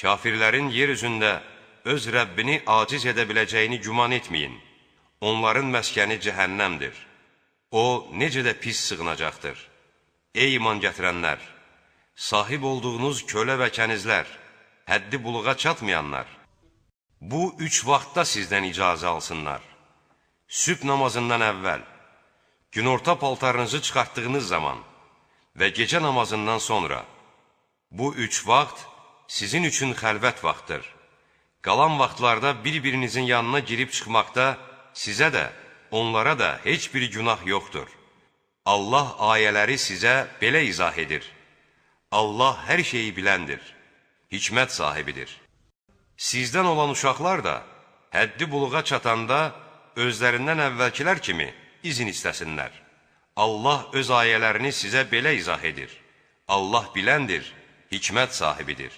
Kafirlərin yer üzündə öz Rəbbini aciz edə biləcəyini güman etməyin. Onların məskəni cəhənnəmdir. O, necə də pis sığınacaqdır. Ey iman gətirənlər! Sahib olduğunuz kölə və kənizlər, həddi buluğa çatmayanlar, bu üç vaxtda sizdən icazə alsınlar. Sübh namazından əvvəl, günorta paltarınızı çıxartdığınız zaman və gecə namazından sonra. Bu üç vaxt sizin üçün xəlvət vaxtdır. Qalan vaxtlarda bir-birinizin yanına girib çıxmaqda sizə də, onlara da heç bir günah yoxdur. Allah ayələri sizə belə izah edir. Allah hər şeyi biləndir, hikmət sahibidir. Sizdən olan uşaqlar da həddi buluğa çatanda özlərindən əvvəlkilər kimi izin istəsinlər. Allah öz ayələrini sizə belə izah edir. Allah biləndir, hikmət sahibidir.